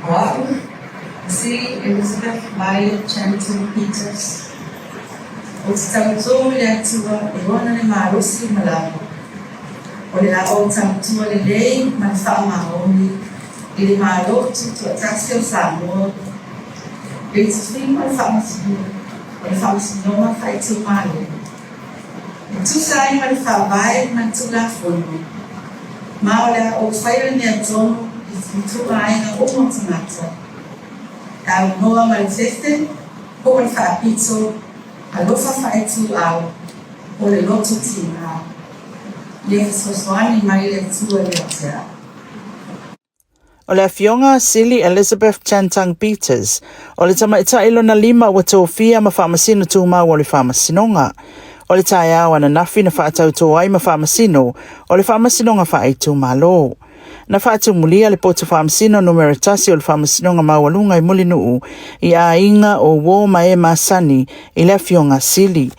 O au, Sili Elizabeth Violet Chanton Peters, ou te tautō i le Atua e ona le malosi ma lava, o le a ou tautua lelei ma le faamaoni i le Malo Tutoatasi o Samoa i le tofiga o le Faamasinoga Faaitumalo. E tusa ai ma le Faavae ma le Tulafono, ma o le a ou faia le mea tonu i ituaiga uma o tagata, e aunoa ma le fefe po o le faapito, alofa faaituau, po o le loto tiga. Ia fesoasoani mai le Atua ia te au. O le Afioga Sili Elizabeth Chan Tung Peters, o le tamaitai lona lima ua tofia ma Faamasino Tumau o le Faamasinoga. O le taeao ananafi na faatautō ai ma Faamasino o le Faamasinoga Faaitumalo. Na faatumulia le poto Faamasino numera 1 o le Faamasinoga Maualuga i Mulinuu i aiga o uō ma e masani i le Afioga Sili.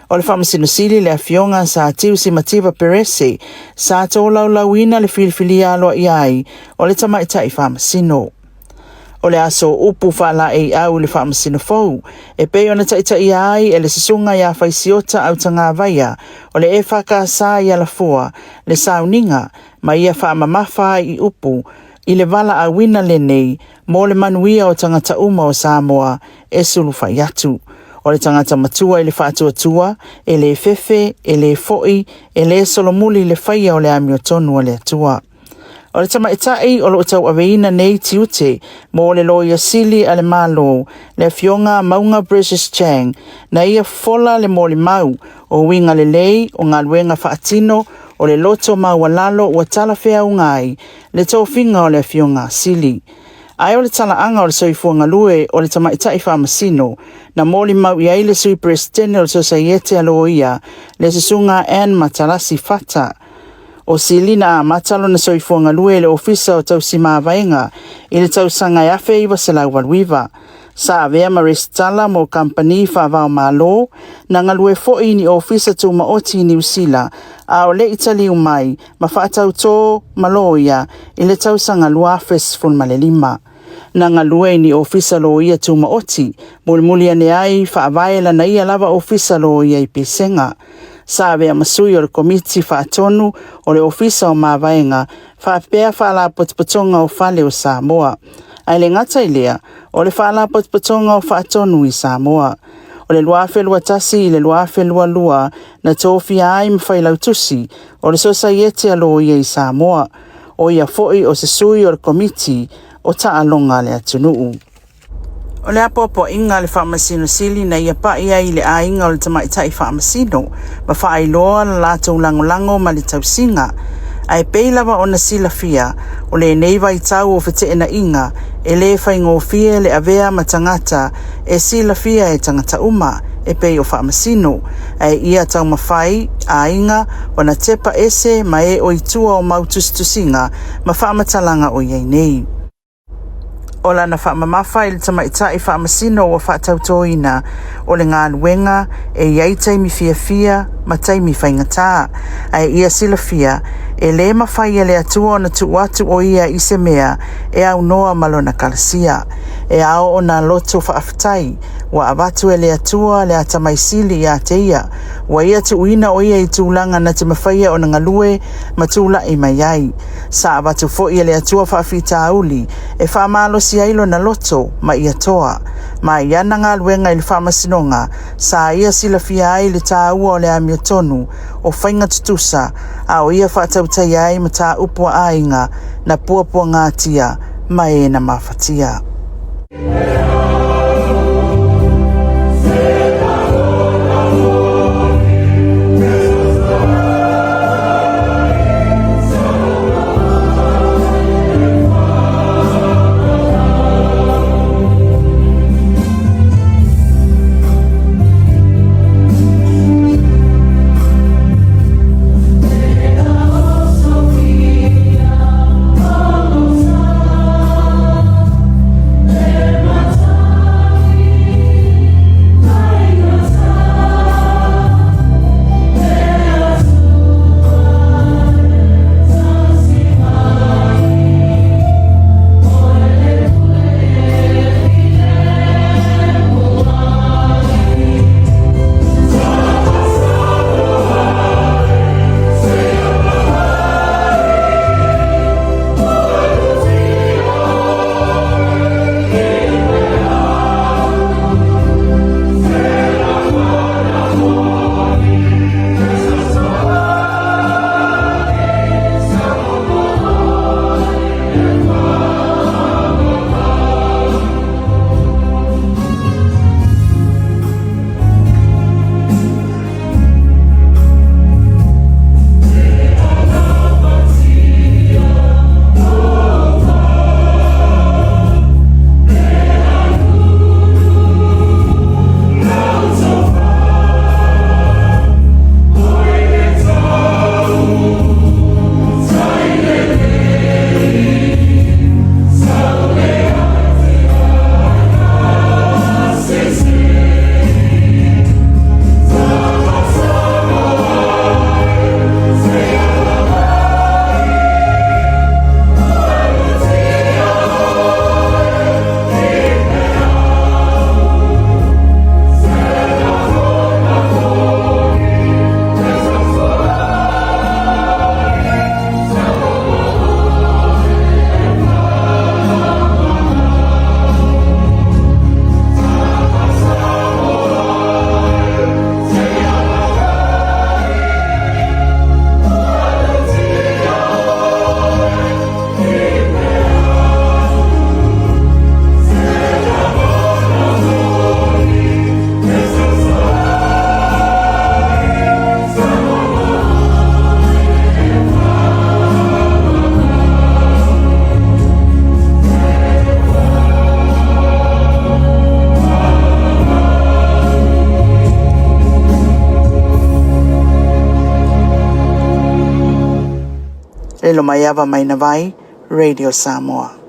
O le Faamasino Sili le Afioga Sir Tiusi Mativa Perese sa tolaulauina le filifilia aloaia ai o le tamaitai Faamasino. O le aso upu faalaeiau i le Faamasino fou e pei ona taitaia ai e le Susuga ia Faisiota Autagavaia o le EFKS i Alafua le sauniga ma ia faamamafa ai i upu i le valaauina lenei mo le manuia o tagata uma o Samoa e sulufai atu. O le tagata matua i le faatuatua, e le fefe, e le fo'i, e le solomuli i le faia o le amiotonu a le Atua. O le tamaitai o loo tauaveina nei tiute mo le Loia Sili a le Malo, le Afioga Mauga British Chang, na ia fofola le molimau o uiga lelei o galuega faatino o le loto maualalo ua talafeauga ai le tofiga o le Afioga Sili. Ae o le talaaga o le soifua galue o le tamaitai Faamasino na molimau i ai le Sui Peresetene o le Sosaiete a Loia, le Susuga Ann Matalasi Fata. O Sili na amata lona soifua galue i le Ofisa o Tausi Mavaega i le tausaga e 1989. Sa avea ma resitala mo kamupani faava-o-Malo, na galue foi i ni ofisa tumaoti i Niu Sila, a o le i taliu mai ma faatautō ma loia i le tausaga 2015. Na galue i ni ofisa loia tumaoti, mulimuli ane ai faavae lana ia lava ofisa loia i Pesega. Sa avea ma sui o le Komiti Faatonu o le Ofisa o Mavaega faapea Faalapotopotoga o Fale o Samoa. Ae le gata i lea, o le Faalapotopotoga o Faatonu i Samoa. O le 2021 i le 2022 na tofia ai ma failautusi o le Sosaiete a Loia i Samoa. O ia foi o se sui o le Komiti o Taaloga a le Atunuu. O le apoapoaiga a le Faamasino Sili na ia pai ai i le aiga o le tamaitai Faamasino ma faailoa le latou lagolago ma le tausiga. Ae pei lava ona silafia, o lenei vaitau o feteenaiga e le faigofie le avea ma tagata e silafia e tagata uma e pei o Faamasino, ae ia taumafai aiga ona tepa ese ma e o i tua o mau tusitusiga ma faamatalaga o i ai nei. O lana faamamafa i le tamaitai Faamasino ua faatautoina, o le galuega e i ai taimi fiafia ma taimi faigata, ae ia silafia, e le mafai e le Atua ona tuu atu o ia i se mea e aunoa ma lona kalasia. E ao ona loto faafetai, ua avatu e le Atua le atamai sili ia te ia, ua ia tuuina o ia i tulaga na te mafaia ona galue ma tulai mai ai. Sa avatu foi e le Atua faafitauli e faamalosi ai lona loto ma ia toa. Ma i ana galuega i le Faamasinoga, sa ia silafia ai le taua o le amiotonu, o faiga tutusa, a o ia faatautaia ai mataupu a aiga na puapuagatia ma e na mafatia. Lilomaiava Mainavai, Radio Samoa.